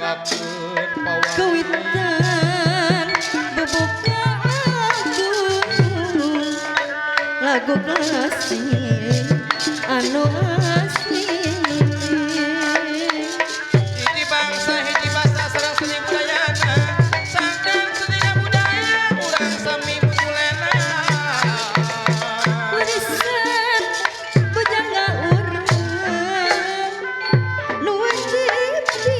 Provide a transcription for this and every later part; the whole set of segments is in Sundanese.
Nyanggakeun pawangun Kawitan bebuka agung lagu klasik anu asli. Hiji bangsa hiji basa sareng seni budayana sangkan seni budaya urang sami mutulena. Warisan bujangga urang nu wajib di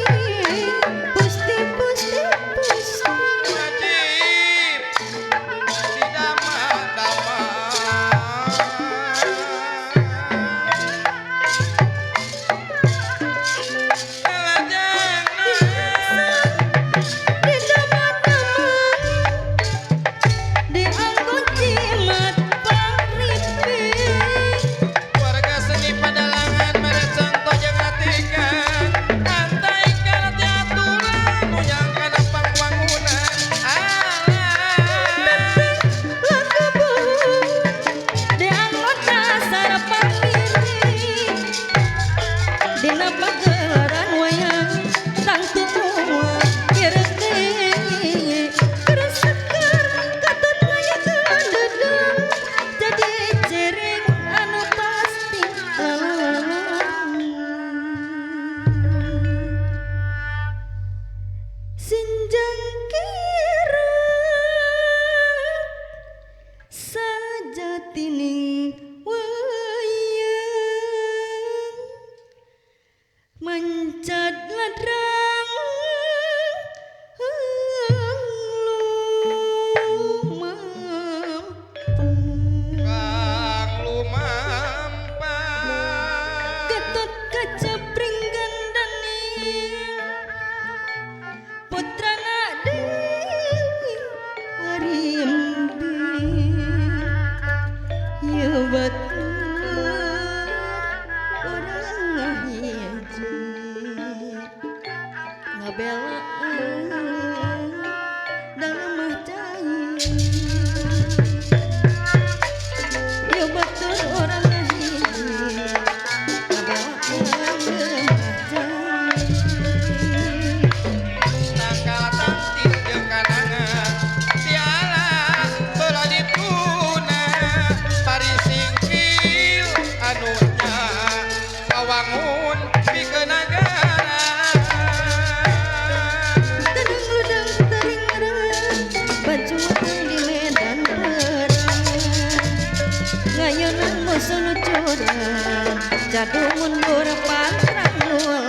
pusti pusti pusti. Wajib didama-dama. Di dama-dama dianggo jimat pangriping. Warga seni padalangan mere contoh jeung ratikan antaikeun ti aturan nu nyangkana pangwangunan alah. Lagu buhun dianggo dasar pamiring dina pagelaran wayang tangtu moal ireng kereseker katut ngayakeun deudeuh jadi cering anu pasti lalalang. Sinjang kira sajatining wayang mencad ladrang lumampah. Kang lumampah. Gatot Kaca Pringgandaning putrana Dewi Arimbi ieu batur urang ngahiji ngabelaan dalemah cai ieu batur urang ngahiji ngabelaan dalemah cai. Tangkal tantil jeung kanangan tiala beula dituna pari singkil anu nya kawangun pikeun nagara. Tedeng ludeng tering reng bajuang di medan perang ngayonan musuh nu curang jadu mundur pantrang luang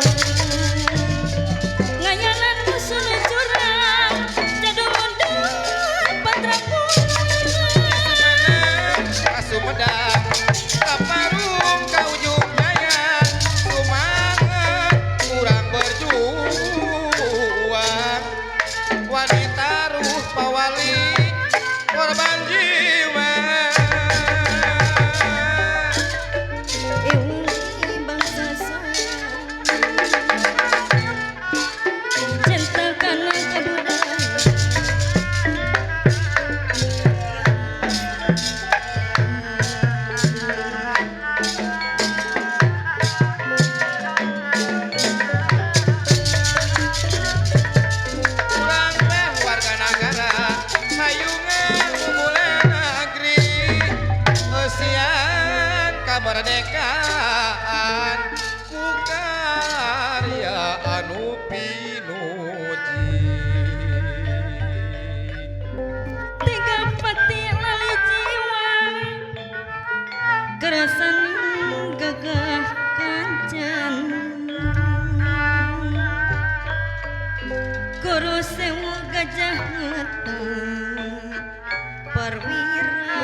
ngayonan musuh nu curang jadu mundur pantrang luang. Ka Sumedang ka Parung ka Ujung Jaya sumanget urang berjuang wanita ruh pawali korban jiwa. Eung bangsa cinta kana kabudayaan. Urang teh warga nagara hayungan mumule negeri eusian kamerdekaan ku karya anu pinuji. Tiga pati lali jiwa kerasan gagah kancan guru sewu gajah mata perwira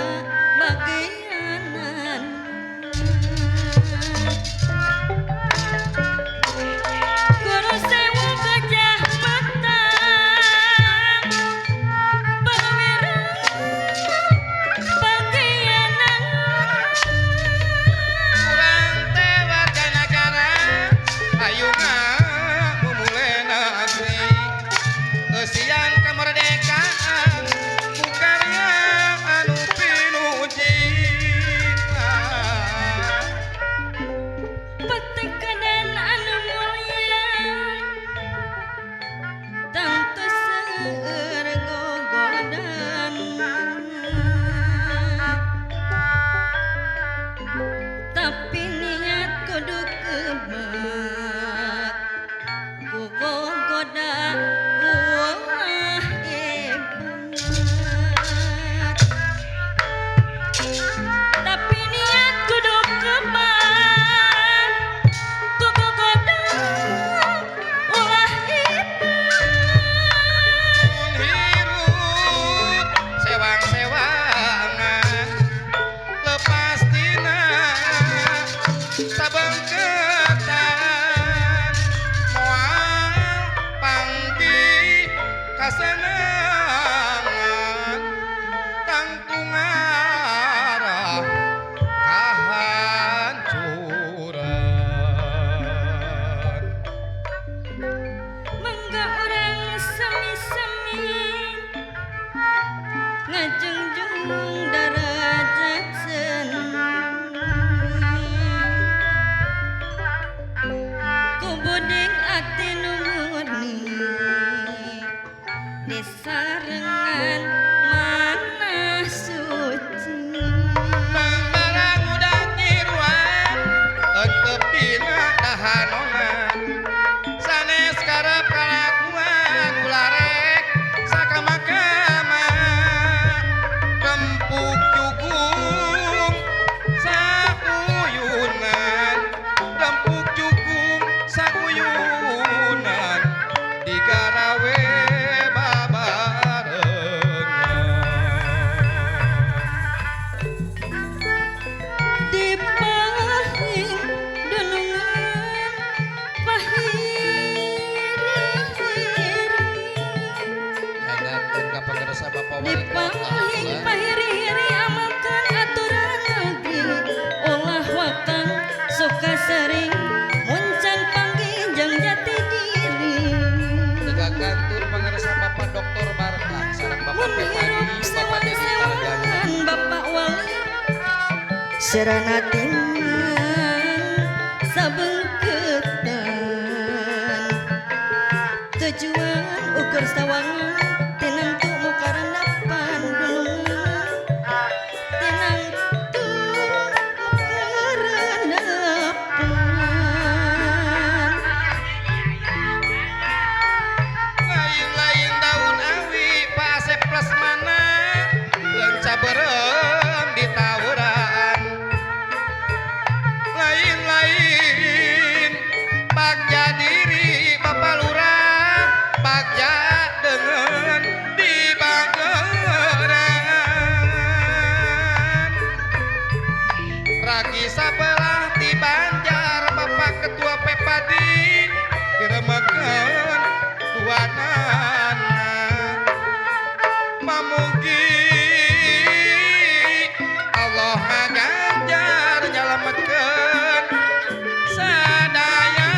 bagianan guru sewu gajah mata perwira bagianan. Urang teh warga nagara hayungan mumule negeri eusian kamerdekaan. Serana timang sabengketan tujuan ukur sawangan tinentu mukarenapan dunungan tinentu mukarenapan. Lain-lain daun awi Pak Asep Lesmana lenca berem di tawuran. Lain-lain bagja diri Bapak Lurah bagja dengan di Bageran. Ragi sabelah di Banjar Bapak Ketua Pepadi diremekeun duanana. Pamugi Allah ngaganjar nyalametkeun sadayana.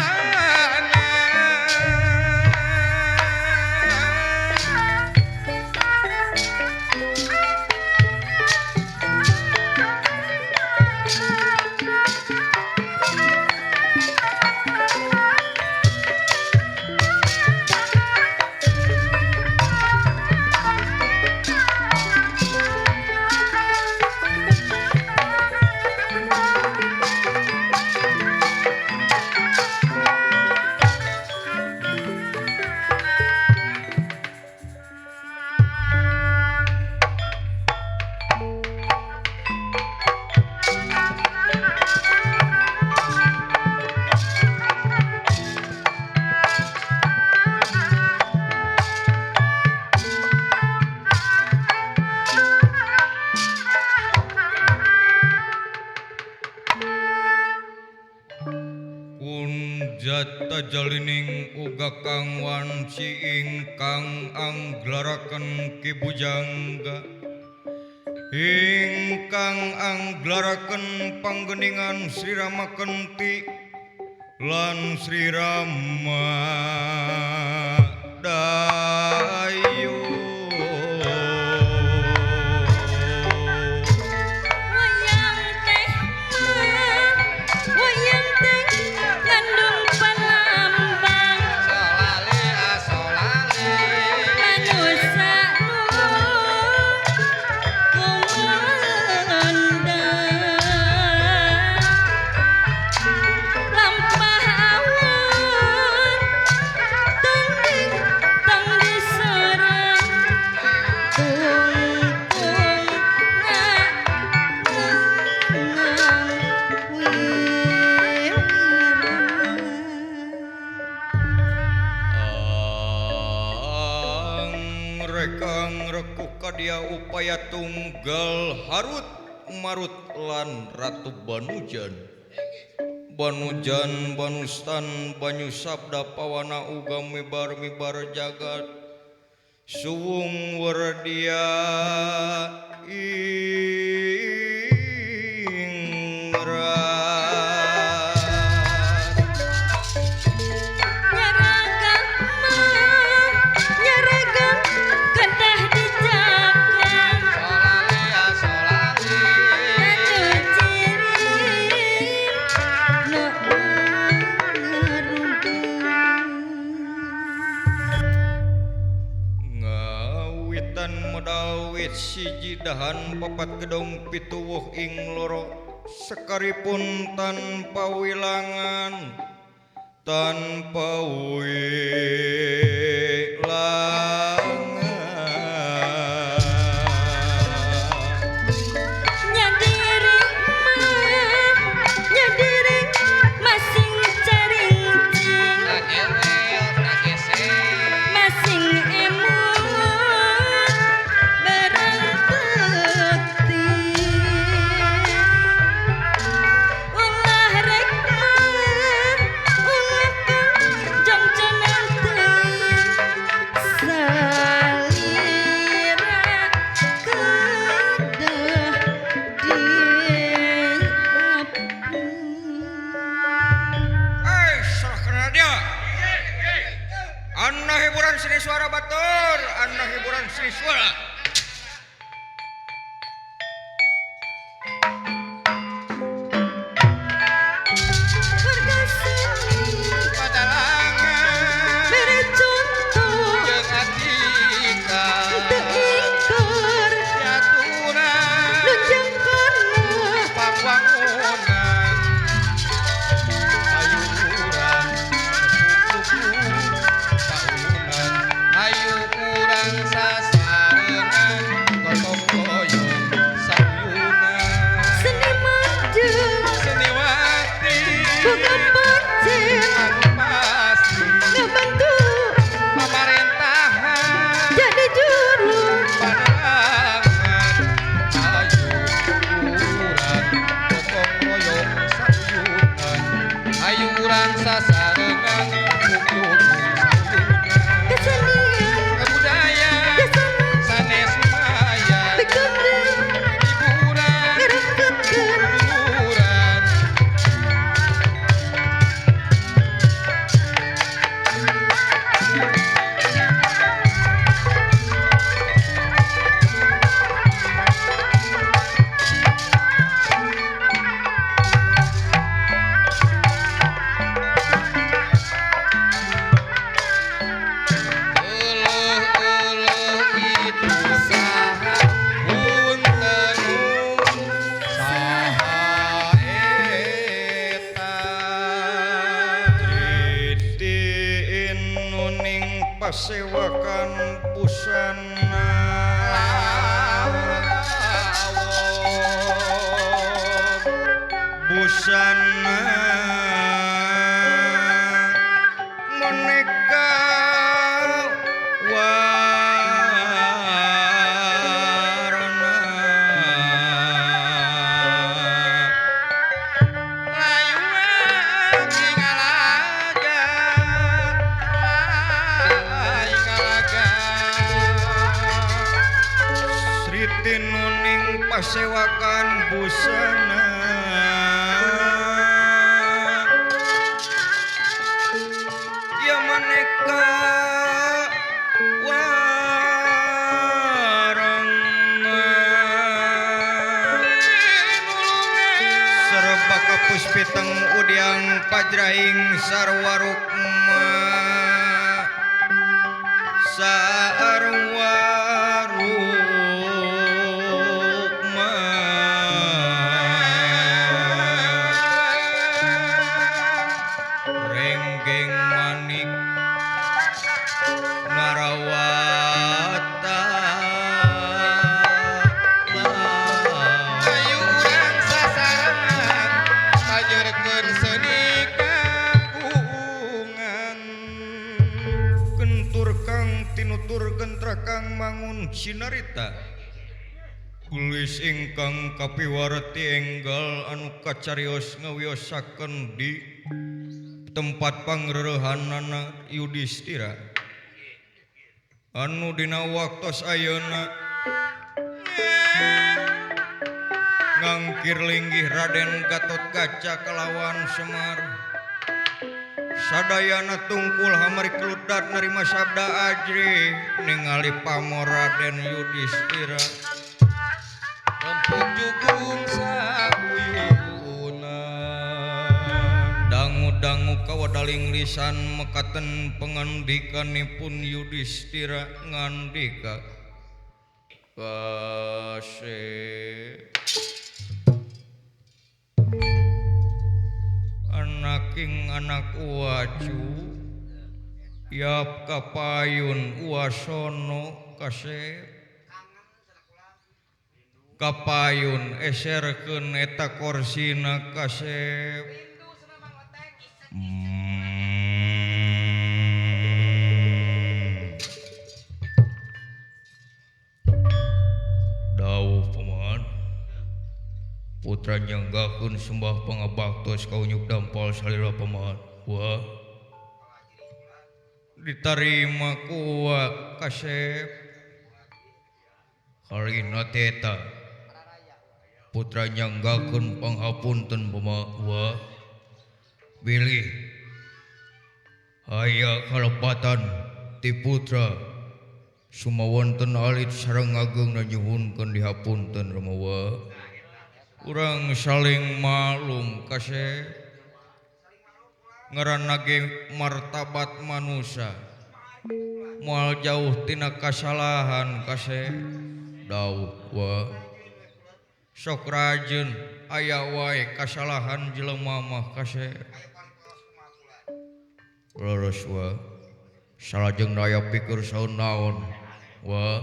Kunjata jalining uga kang wanci ingkang angglaraken Ki Bujangga ingkang angglaraken panggeningan Sri Rama Kenti lan Sri Rama Dayu. Wayang teh mah, wayang teh ngandung palambang Solale asolale manusa nu kumandang lampah awan tanding tang diserang tungtung nang wiwirang. Rekang rekuh kadia upaya tunggal Harut Marut lan Ratu Banujan Banujan Banustan Banyu Sabda Pawana uga mibar mibar jagat suwung werdia ingrat. Nyaragam mah, nyaragam kedah dijaga solale asolale anu cirin nu ngarubah. Ngawitan medal wit siji dahan papat gedong pituwuh ing loro sekaripun tanpa wilangan tanpa wilangan. Nyadiring mah, nyadiring masing carincing Tagewel tagese masing emut barang bekti ulah rek mah ulah kang jongjonan teuing salira kedah diapung. Salah kenal dia. Anda hiburan seni suara batur, anda hiburan seni suara. pasewakan busana busana maneka warna Sri Tinuning pasewakan busana ya maneka warna serba kapuspiteng udiang pajraing sarwarukma sarwarukma renggeng manik narawata Ayu urang sasarengan kajerkeun seni kagungan kentur kang tinutur gentrakang mangun sinarita Kulis ingkang kapiwarti enggal anu kacarios ngawiyosaken di tempat pangreurehanana Yudhistira anu dina waktos ayeuna ngangkir linggih Raden Gatotkaca kalawan Semar sadayana tungkul hamari keludat narima sabda ajri ningali pamor Raden Yudhistira rempug jugung sakuyunan dangu-dangu kawadaling lisan mekaten pengandikanipun Yudhistira ngandika kasih anaking anak uwacu yap kapayun uwasono kasep kapayun eserkeun eta korsina kasep Dawuh paman putra nyanggakeun sembah pangabaktos ka unyuk dampal salira paman wah ditarima ku wa kasep kalina teh eta putra nyanggakeun panghapunten paman wah bilih aya kalepatan ti putra sumawonten alit sareng ageng nyuhunkeun dihapunten Rama wa urang saling maklum kasep ngaranna ge martabat manusia moal jauh tina kasalahan kasep dawuh wa sok rajeun aya wae kasalahan jelema mah kasep leres wa salajengna aya pikir saun naon wa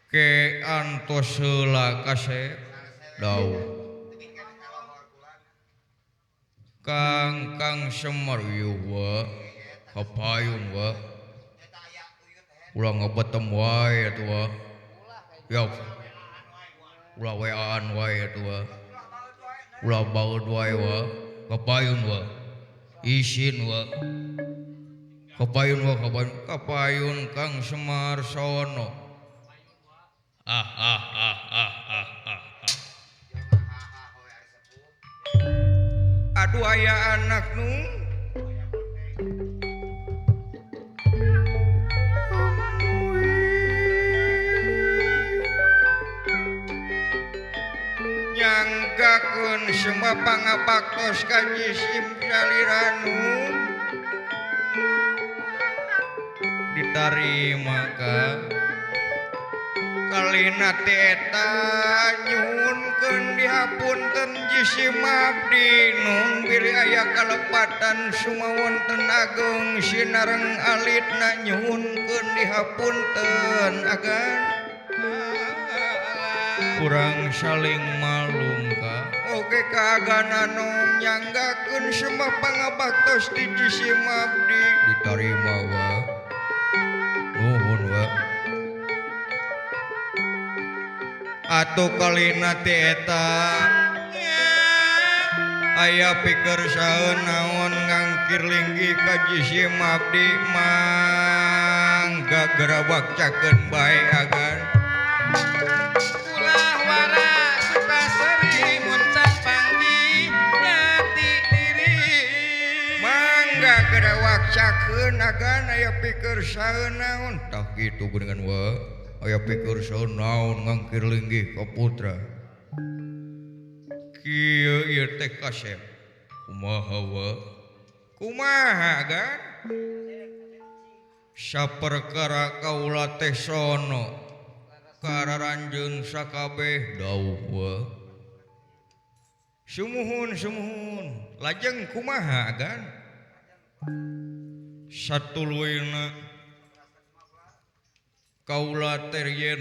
ke antos heula kasep dawuh Kang Kang Semar ieu wa kapayun wa ulah ngabetem wae atuh wa yap ulah wean wae atuh wa ulah baeud wae wa kapayun wa isin wa kapayun wa kapayun kapayun Kang Semar sono ah ah ah ah ah ah. Aduh aya anak nu nyanggakeun semua pangabaktos ka jisim saliranu ditarima ka Kalina teh eta nyuhunkeun dihapunten jisim abdi nun bilih aya kalepatan sumawonten ageung sinareng alitna nyuhunkeun dihapunten agan kurang saling malum ka oge kaagana nom nyanggakeun semua pangabaktos di jisim abdi ditarima wa nuhun wa atuh kalina teh eta aya pikersaeun naon ngangkir linggih ka jisim abdi mangga gerawak cakeun bae agan ulah wara suka seri mun can panggih jati diri mangga gerawak cakeun agan aya pikersaeun naon tah kitu geuningan wa aya pikersaeun naon ngangkir linggih ka putra kieu ieu teh kasep kumaha wa kumaha agan saperkara kaula teh sono kararanjeun sakabeh dauh wa sumuhun sumuhun lajeng kumaha agan satuluyna kaula teh yen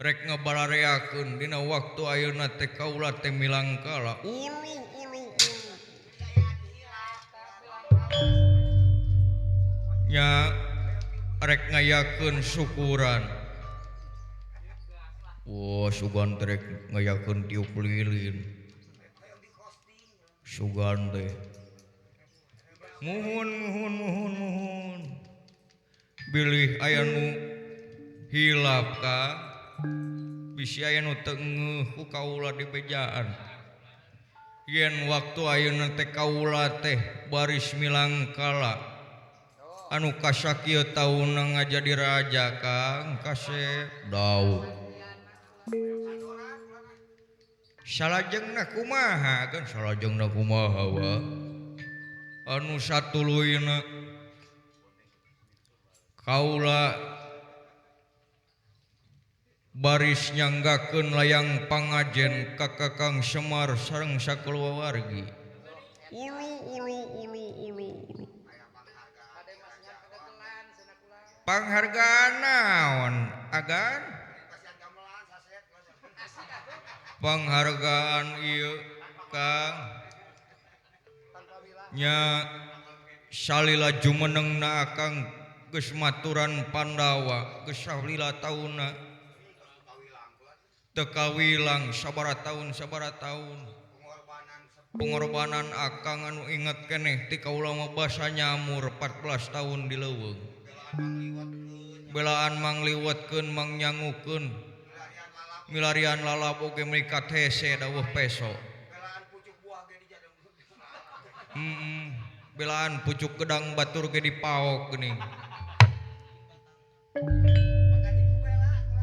rek ngabalareakeun dina waktu ayeuna teh kaula teh milangkala uluh uluh uluh nya rek ngayakeun syukuran. Wah, sugan teh rek ngayakeun tiup lilin. Sugan teh. Muhun muhun muhun muhun. Bilih aya nu hilap ka bisi aya nu teu ngeuh ku kaula di bejaan. Yen waktu ayeuna teh kaula teh baris milangkala anu kasakieu taunna ngajadi raja Kang kasep Daud. Salajengna kumaha kan salajengna kumaha wa anu satuluyna kaula baris nyanggakeun layang pangajen ka Kakang Semar sareng sakulawargi. Ulu ulu ulu ulu ulu. Panghargaan naon agan? Panghargaan ieu Kang nya salila jumenengna akang geus maturan Pandawa geus salila taunna teu kawilang sabaraha taun sabaraha taun pengorbanan akang anu inget keneh ti kaula mah basa nyamur 14 tahun di leuweung belaan mangliwetkeun mangnyangukeun milarian lalap oge mrikat hese dawuh peso belaan pucuk gedang batur ge dipaok geuning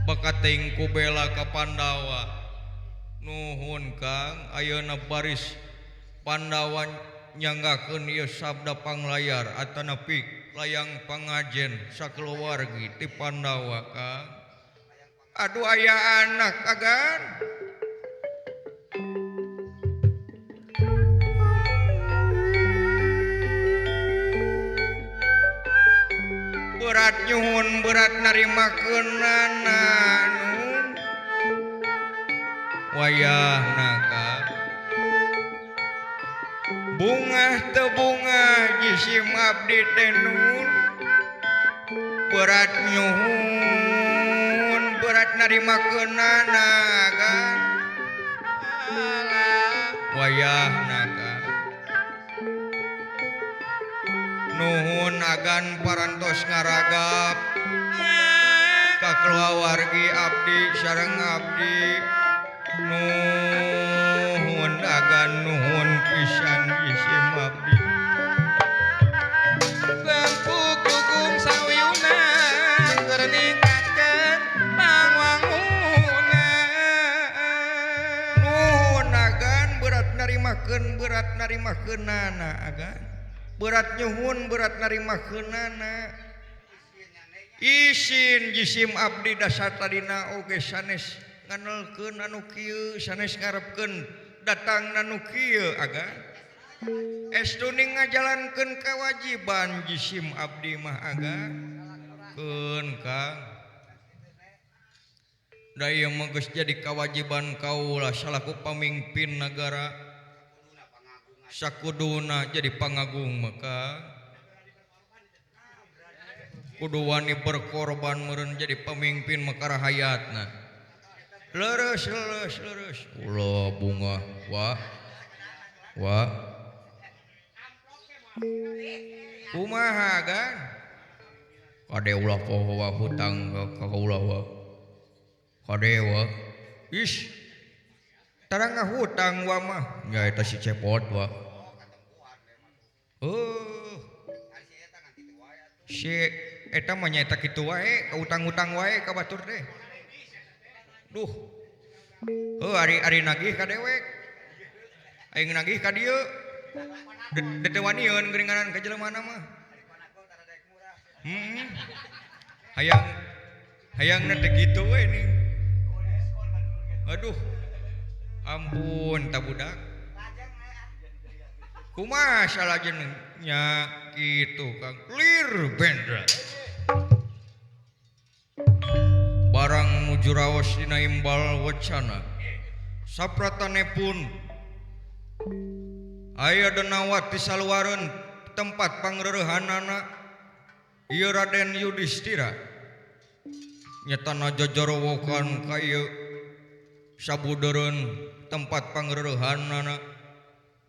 bakating ku bela ka Pandawa. Nuhun Kang ayeuna baris Pandawa nyanggakeun ieu sabda panglayar atanapi layang pangajen sakeluargi ti Pandawa Kang. Aduh aya anak agan. Berat nyuhun berat narimakeunana nun wayahna ka bungah teu bungah jisim abdi teh nun berat nyuhun berat narimakeunana kan wayahna ka nuhun agan parantos ngaragap ka kulawargi abdi sareng abdi nuhun agan nuhun pisan jisim abdi Lempuk gugung sawiuna keur ningkatkeun pangwanguna. Nuhun agan berat narimakeun berat narimakeunana agan berat nyuhun berat narimakeunana. Isin jisim abdi dasar tadina oge sanes nganelkeun anu kieu sanes ngarepkeun datang anu kieu aga. Estu ning ngajalankeun kewajiban jisim abdi mah aga. Keun Kang. Da ieu mah geus jadi kewajiban kaula salaku pamimpin nagara. Sakuduna jadi pangagung maka kudu wani berkorban meureun jadi pamimpin maka rahayatna. Leres leres leres. Ulah bunga wah. Wah. Kumaha gan? Kade ulah poho wa hutang ka kaula wa. Kade wa. Ish. Tarang ngahutang wa mah. Nya eta si Cepot wa. Oh. Si eta mah nyaeta kitu wae, ka utang-utang wae ka batur teh. Duh. Heuh ari ari nagih ka dewek. Aing nagih ka dieu. Teu wanieun geuninganan ka jelema mah. Hayang hayangna teh kitu we ning. Aduh. Ampun ta budak. Kumaha salajengna nya kitu Kang. Lir bendra. Barang nuju raos dina imbal wacana. Sapratane pun aya denawat di saluareun tempat pangreurehanana ieu Raden Yudhistira. Nyetana jojorowokan ka ieu sabudeureun tempat pangreurehanana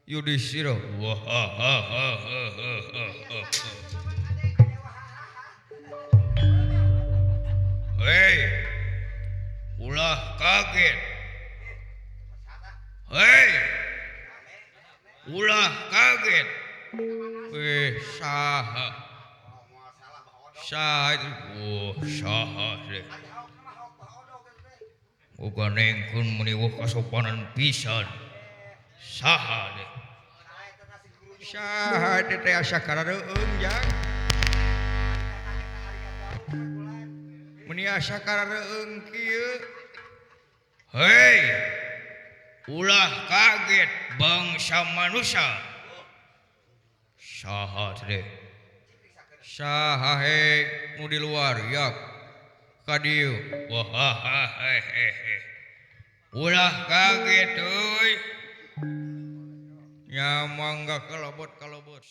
Yudhistira. Wah ha ha ha ha ha. Hei, ulah kaget. Hei, ulah kaget. Saha. Saha. Oh, saha deh. Uga nengkeun meuni weuh kasopanan pisan. Saha deh. Saha teh asa karareueung jang. Meuni asa karareueung kieu. Hei, ulah kaget bangsa manusia. Saha teh. Saha he nu di luar yak ka dieu. Wah ha ha he he. Ulah kaget euy. Nya mangga kalebet kalebet.